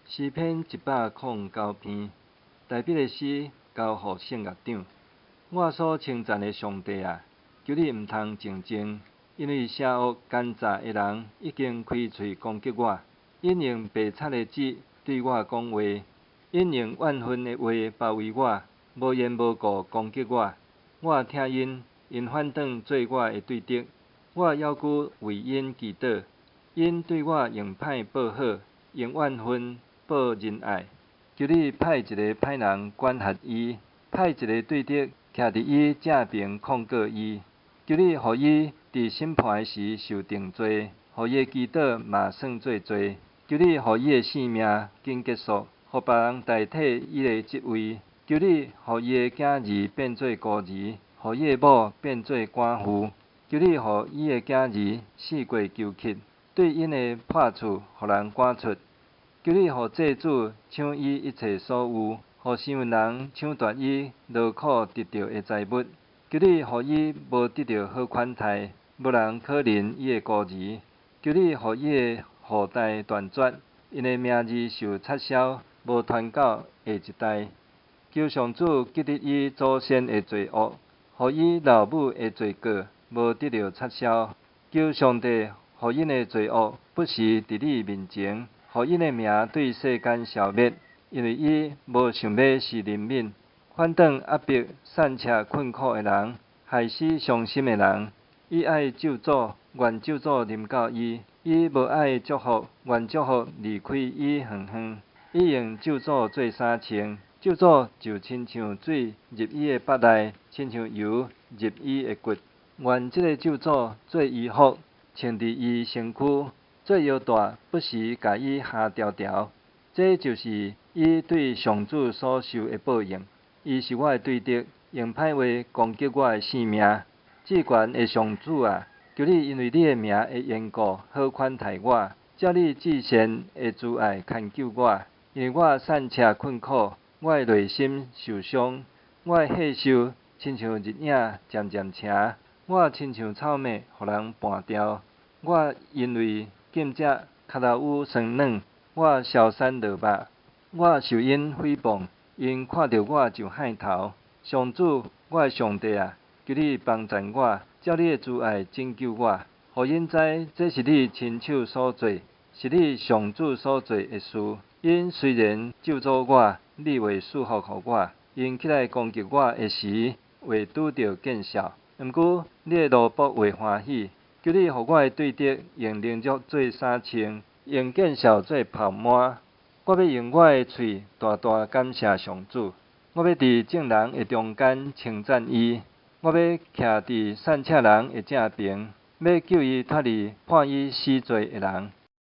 詩篇109篇，大衛的詩，交予聖樂長。我所稱讚的上帝啊，求你毋通靜靜，因為邪惡奸詐的人已經開喙攻擊我，𪜶用白賊的舌對我講話，𪜶用怨恨的話包圍我，無緣無故攻擊我。我疼𪜶，𪜶反轉做我的對敵。我猶閣為𪜶祈禱，𪜶對我用歹報好，用怨恨報仁愛。求你派一个歹人管轄伊，派一个對敵徛佇伊正爿控告伊。求你予伊佇審判的時受定罪，予伊的祈禱嘛算做罪。求你予伊的性命緊結束，予別人代替伊的職位。求你予伊的囝兒變做孤兒，予伊的某變做寡婦。求你予伊的囝兒四界求乞，對𪜶的破厝予人趕出。求你予債主搶伊一切所有，予生份人搶奪伊勞苦得著的財物。求你予伊無得著好款待，無人可憐伊的孤兒。求你予伊的後代斷絕，𪜶的名字受擦銷，無傳到下一代。求上主記得伊祖先的罪惡，予伊老母的罪過無得著擦銷。求上帝予𪜶的罪惡不時佇你面前，予𪜶的名對世間消滅，因為伊無想欲施憐憫，反轉壓迫散赤困苦的人，害死傷心的人。伊愛咒詛，願咒詛臨到伊；伊無愛祝福，願祝福離開伊遠遠。伊用咒詛做衫穿，咒詛就親像水入伊的腹內，親像油入伊的骨。願這个咒詛做衣服，穿佇伊身軀，做腰帶，不時共伊縖牢牢。這就是伊對上主所受的報應。伊是我的對敵，用歹話攻擊我的性命。至懸的上主啊，求你因為你的名的緣故，好款待我，照你至善的慈愛牽救我。因為我散赤困苦，我的內心受傷，我的歲壽親像日影漸漸斜，我親像草麥，予人絆掉。我因為禁食，跤頭趺酸軟，我消散落肉。我受𪜶誹謗，𪜶看著我就害頭。上主，我的上帝啊，求你幫贊我，照你的慈愛拯救我，予𪜶知這是你親手所做，是你上主所做的事。𪜶雖然咒詛我，你會賜福予我；𪜶起來攻擊我的時，會拄著見笑。毋過，你的奴僕會歡喜。求你予我的對敵用凌辱做衫穿，用見笑做泡沫。我欲用我的喙大大感謝上主，我欲佇眾人的中間稱讚伊。我欲徛佇散赤人的正爿，欲救伊脫離判伊死罪的人。